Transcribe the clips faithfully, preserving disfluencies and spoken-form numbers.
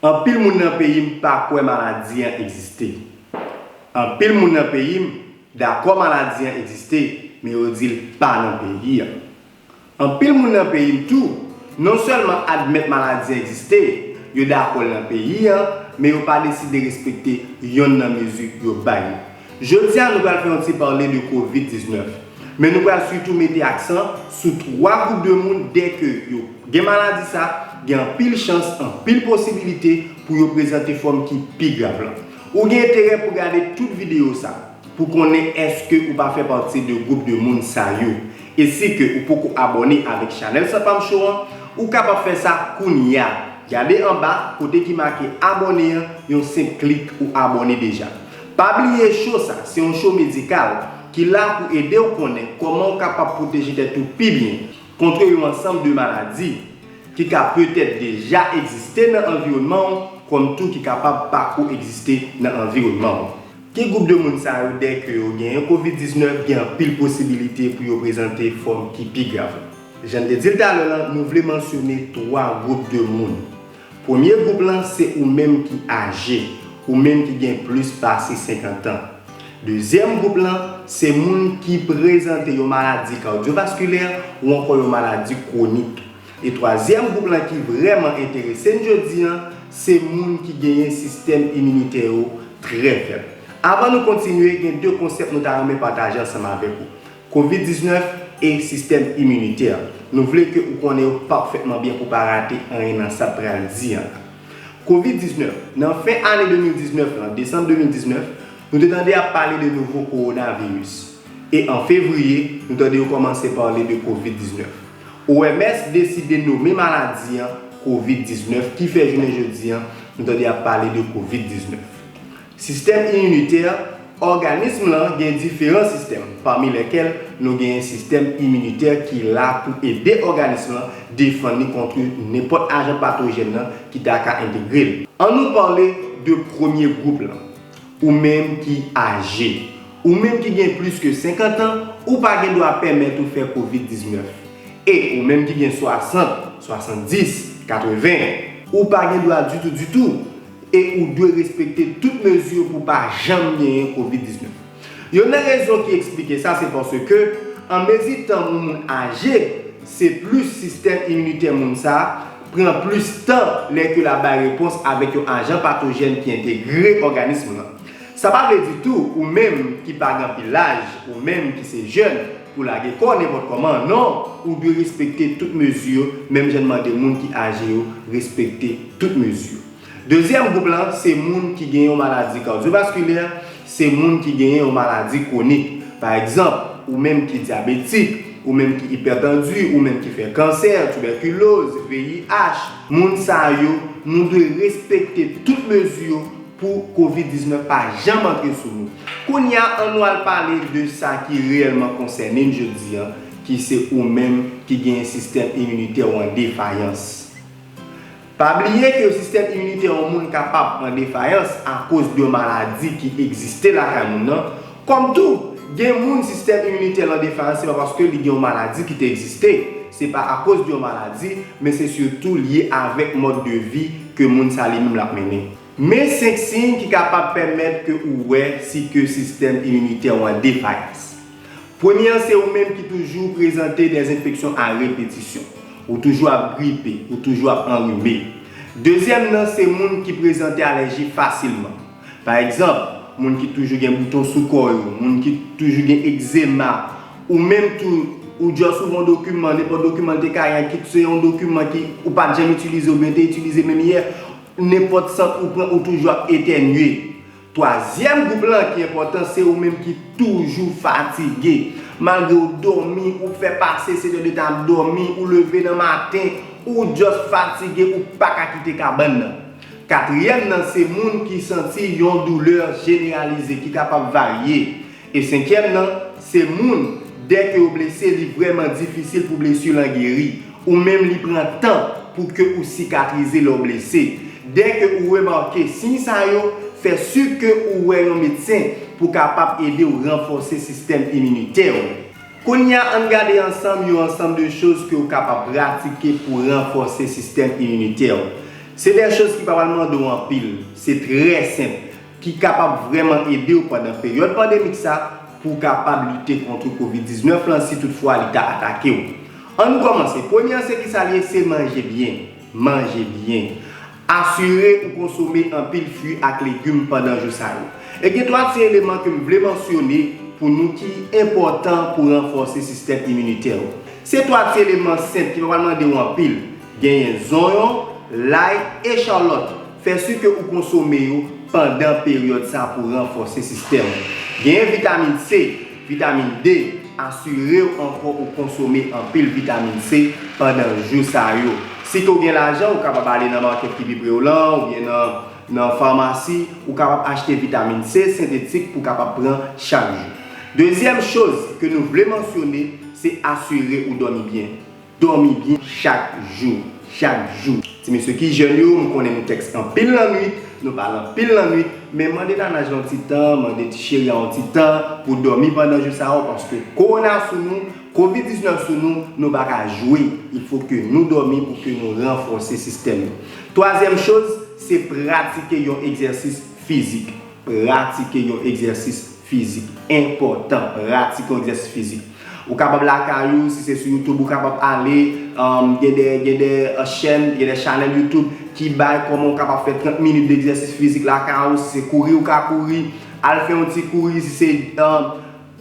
Anpil moun nan peyi m pa kwè maladi an egziste. Anpil moun nan peyi m dakò maladi an egziste, men yo di l pa nan peyi an. Anpil moun nan peyi m tou, non sèlman admèt maladi an egziste, yo dakò l nan peyi an, men yo pa deside respekte yonn nan mezi yo bay yo. Jodi a, nou pral fè yon ti pale de kovid diznèf. Men nou pral sitou mete aksan sou twa gwoup de moun, dèke yo gen maladi sa, gen anpil chans, anpil posibilite pou yo prezante fòm ki pi grav lan. Ou gen enterè pou gade tout videyo sa pou konnen èske ou pa fè pati de gwoup de moun sa yo. E si ke ou poko abòne avèk chanèl Sanpam Show an, ou kapab fè sa kounye a. Gade anba, kote ki make abòne an, yon senp klik ou abòne deja. Pa bliye show sa, se yon show medikal ki la pou ede w konnen kòman w kapab pwoteje tèt ou pi byen kont yon ansanm de maladi ki ka petèt deja egziste nan anviwònman w, kòm tou ki kapab pako egziste nan anviwònman w. Ki gwoup de moun sa yo, dèke yo genyen kovid diznèf, gen anpil posibilite pou yo prezante fòm ki pi grav. Jan n te di l talè lan, nou vle mansyone twa gwoup de moun. Premye gwoup lan se ou menm ki aje, ou menm ki gen plis pase senkant an. Dezyèm gwoup lan se moun ki prezante yon maladi kadyovaskilè ou ankò yon maladi kwonik. E twazyèm gwoup lan ki vrèman enterese n jodi an, se moun ki genyen sistèm iminitè yo trè fèb. Avan nou kontinye, gen de konsèp nou ta renmen pataje ansanm avèk ou. Kovid diznèf e sistèm iminitè. Nou vle ke ou konnen yo pafètman byen pou pa rate anyen nan sa n pral di an la. Kovid diznèf, nan fen ane de mil diznèf lan, desanm de mil diznèf, nou te tande ap pale de nouvo kowonaviris. E an fevriye, nou tande yo kòmanse pale de kovid diznèf. O M S deside nome maladi an kovid diznèf, ki fè jounen jodi an, nou tande ap pale de kovid diznèf. Sistèm iminitè, òganis lan gen diferan sistèm, pami lèkèl nou genyen sistèm iminitè ki la pou ede òganis lan defann li kont nenpòt ajan patojèn nan ki ta ka entegre l. Ann nou pale de premye gwoup lan, ou menm ki aje, ou menm ki gen plis ke senkant an, ou pa gen dwa pèmèt ou fè kovid diznèf. E ou menm ki gen swasant, swasanndis, katreven, ou pa gen dwa ditou, ditou. E ou dwe respekte tout mezi pou pa janm genyen kovid diznèf. Youn nan rezon ki eksplike sa, se paske an mezi tan yon moun aje, se plis sistèm iminitè moun sa a pran plis tan lè ke l ap bay repons avèk yon ajan patojèn ki entegre òganis lan. Sa pa vle di tou, ou menm ki pa gen anpil laj, ou menm ki se jèn, pou lage kò nenpòt kòman, non, ou dwe respekte tout mezi yo, menm jan n mande moun ki aje yo respekte tout mezi yo. Dezyèm gwoup lan, se moun ki gen yon maladi kadyovaskilè, se moun ki gen yon maladi kwonik. Pa egzanp, ou menm ki dyabetik, ou menm ki ipètandi, ou menm ki fè kansè, tibèkiloz, V I H, moun sa yo, nou dwe respekte tout mezi yo pou kovid diznèf pa janm antre sou nou. Kounye a, ann nou al pale de sa ki reyèlman konsène n jodi an, ki se ou menm ki gen sistèm iminitè w an defayans. Pa bliye ke sistèm iminitè yon moun kapab an defayans akoz de maladi ki egziste lakay moun nan. Kòm tou, gen moun sistèm iminitè l an defayans, se pa paske li gen yon maladi ki te egziste. Se pa akoz de yon maladi, men se sitou lye avèk mòd de vi ke moun sa li menm l ap mennen. Men senk siy ki kapab pèmèt ke ou wè si ke sistèm iminitè w an defayans. Premye an, se ou menm ki toujou prezante dèzenfeksyon a repetisyon. Ou toujou ap gripe, ou toujou ap anrime. Dezyèm nan, se moun ki prezante alèji fasilman. Pa egzanp, moun ki toujou gen bouton sou kò yo, moun ki toujou gen egzema, ou menm tou, ou just ouvè yon dokiman, nenpòt dokiman l te ka ye, kit se yon dokiman ki ou pa t janm itilize oubyen te itilize menm yè, nenpòt sant ou pran, ou toujou ap etènye. Twazyèm gwoup lan ki enpòtan, se ou menm ki toujou fatige. Malgre w dòmi, ou fè pase sèt è de tan ap dòmi, ou leve nan maten, ou just fatige, ou pa ka kite kabann nan. Katriyèm nan, se moun ki santi yon doulè jeneralize ki kapab varye. E senkyèm nan, se moun, dèke yo blese, li vrèman difisil pou blesi lan geri. Ou menm li pran tan pou ke ou sikatrize lè w blese. Dèke ou remake siy sa yo, fè si ke ou wè yon medsen pou kapab ede w ranfòse sistèm iminitè w. Kounye a, ann gade ansanm yon ansanm de choz ke w kapab pratike pou ranfòse sistèm iminitè w. Se de choz ki pa pral mande w anpil, se trè senp, ki kapab vrèman ede w pandan peryòd pandemik sa pou w kapab lite kont kovid diznèf lan si toutfwa li ta atake w. Ann nou kòmanse. Premye an se kisa l ye? Se manje byen. Manje byen. Asire ou konsome anpil fwi ak legim pandan jou sa yo. E gen twa ti eleman ke m vle mansyone pou nou ki enpòtan pou ranfòse sistèm iminitè w. Se twa ti eleman senp ki pa pral mande w anpil. Genyen zonyon, lay e chalòt. Fè si ke ou konsome yo pandan peryòd sa pou ranfòse sistèm ou. Genyen vitamin C, vitamin D, asire w ankò ou konsome anpil vitamin C pandan jou sa yo. Si ke w gen lajan, ou kapab ale nan makèt ki pi pre w lan, oubyen nan, nan famasi, ou kapab achte vitamin C sentetik pou w kapab pran chak jou. Dezyèm choz ke nou vle mansyone, se asire ou dòmi byen. Dòmi byen chak jou, chak jou. Ti mesye ki jèn yo, m konnen nou tèks anpil lannwit, nou pale anpil lannwit, men mande nanaj la yon ti tan, mande ti cheri a yon ti tan pou dòmi pandan jou sa yo, paske kowona sou nou, kovid diznèf sou nou, nou pa ka jwe. Il faut que nou dòmi pou ke nou ranfòse sistèm nou. Twazyèm choz, se pratike yon egzèsis fizik. Pratike yon egzèsis fizik. Enpòtan, pratike yon egzèsis fizik. Ou kapab lakay ou, si se sou YouTube, ou kapab ale, um, gen de, gen de, uh, chèn, gen de chanèl YouTube ki bay kòman ou kapab fè trant minit de egzèsis fizik lakay ou, si se kouri ou ka kouri, al fè yon ti kouri, si se, um,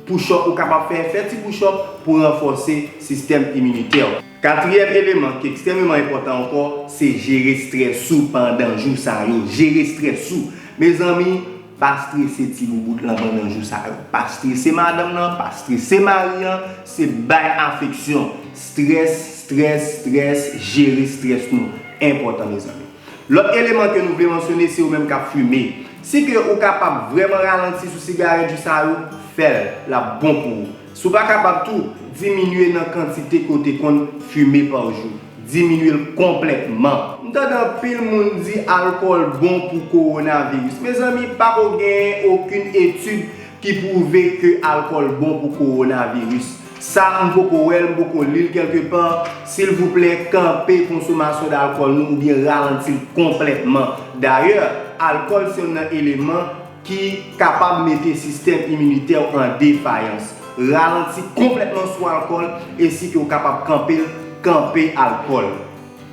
push-up ou kapab fè, fè ti push-up pou ranfòse sistèm iminitè w. Katriyèm eleman ki ekstrèmeman enpòtan ankò, se jere strès ou pandan jou sa yo. Jere strès ou. Mezanmi, pa strese ti boubout lan pandan jou sa yo. Pa strese madanm nan, pa strese mari an, se bay afeksyon. Strès, strès, strès, jere strès nou. Enpòtan, mezanmi. Lòt eleman ke nou vle mansyone, se ou menm k ap fime. Si ke ou kapab vrèman ralanti sou sigarèt jou sa yo, fè l, l ap bon pou ou. Si w pa kapab tou, diminye nan kantite ke w te konn fime pa jou. Diminye l konplètman. M tande anpil moun di alkòl bon pou kowonaviris. Mezanmi, pako genyen okenn etid ki pwouve ke alkòl bon pou kowonaviris. Sa, m poko wè l, m poko li l kèlkepa. Silvouplè, kanpe konsomasyon d alkòl nou oubyen ralanti l konplètman. Dayè, alkòl se youn nan eleman ki kapab mete sistèm iminitè w an defayans. Ralanti konplètman sou alkòl, e si ke w kapab kanpe l, kanpe alkòl.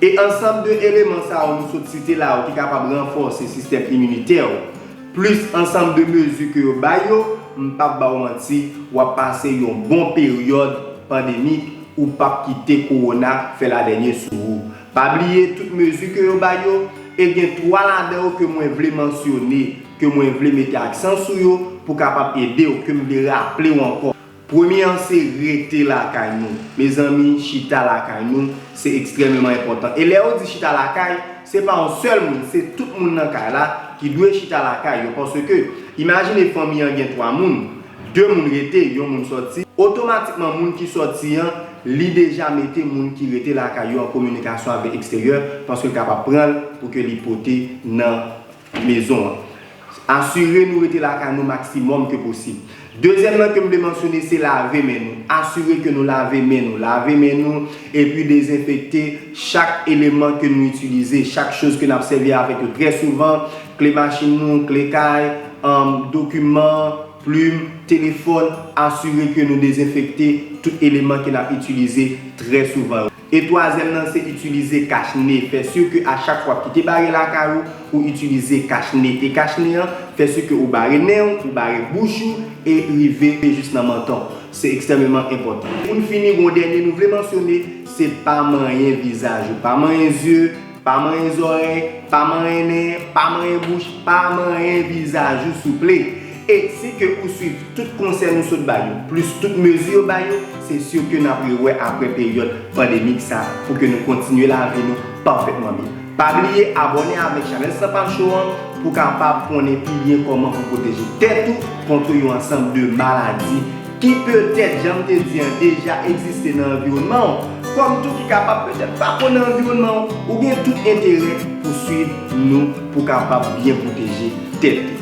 E ansanm de eleman sa yo nou sot site la yo ki kapab ranfòse sistèm iminitè w, plis ansanm de mezi ke yo bay yo, m p ap ba w manti, w ap pase yon bon peryòd pandemik, ou p ap kite kowona fè ladènye sou ou. Pa bliye tout mezi ke yo bay yo, e gen twa ladan yo ke mwen vle mansyone, ke mwen vle mete aksan sou yo pou kapab ede w, ke m vle raple w ankò. Premye an se rete lakay nou. Mezanmi, chita lakay nou, se ekstrèmeman enpòtan. E lè yo di chita lakay, se pa yon sèl moun, se tout moun nan kay la ki dwe chita lakay yo. Paske, imajine fanmi an gen twa moun, de moun rete, yon moun sòti. Otomatikman, moun ki sòti an, li deja mete moun ki rete lakay yo an kominikasyon avèk eksteryè, paske l kapab pran l pou ke li pote nan mezon an. Asire nou rete lakay nou maksimòm ke posib. Dezyèm nan ke m vle mansyone, se lave men nou. Asire ke nou lave men nou. Lave men nou, epi dezenfekte chak eleman ke nou itilize, chak choz ke n ap sèvi avèk yo trè souvan, kle machin nou, kle kay, um, dokiman, plim, telefòn. Asire ke nou dezenfekte tout eleman ke n ap itilize trè souvan yo. E twazyèm nan, se itilize kach ne. Fè si ke a chak fwa w kite baryè lakay ou, ou itilize kach ne. E kach ne an, fè si ke ou bare nen w, ou bare bouch ou, e rive jis nan manton w. Se ekstrèmeman enpòtan. Pou n fini, gon dènye nou vle mansyone, se pa manyen vizaj ou. Pa manyen zye, pa manyen zòrèy, pa manyen nen, pa manyen bouch, pa manyen vizaj ou, souple. E si ke ou swiv tout konsèy nou sot ba yo, plis tout mezi yo ba yo, se si ke n ap rewè apre peryòd pandemik sa pou ke nou kontinye lavi nou pafètman byen. Pa bliye abòne avèk chanèl Sanpam Show an pou kapab konnen pi byen kòman pou pwoteje tèt ou kont yon ansanm de maladi ki petèt, jan m te di an, deja egziste nan anviwònman w, kòm tou ki kapab petèt pa ko nan anviwònman w. Ou gen tout enterè pou swiv nou pou kapab byen pwoteje tèt ou.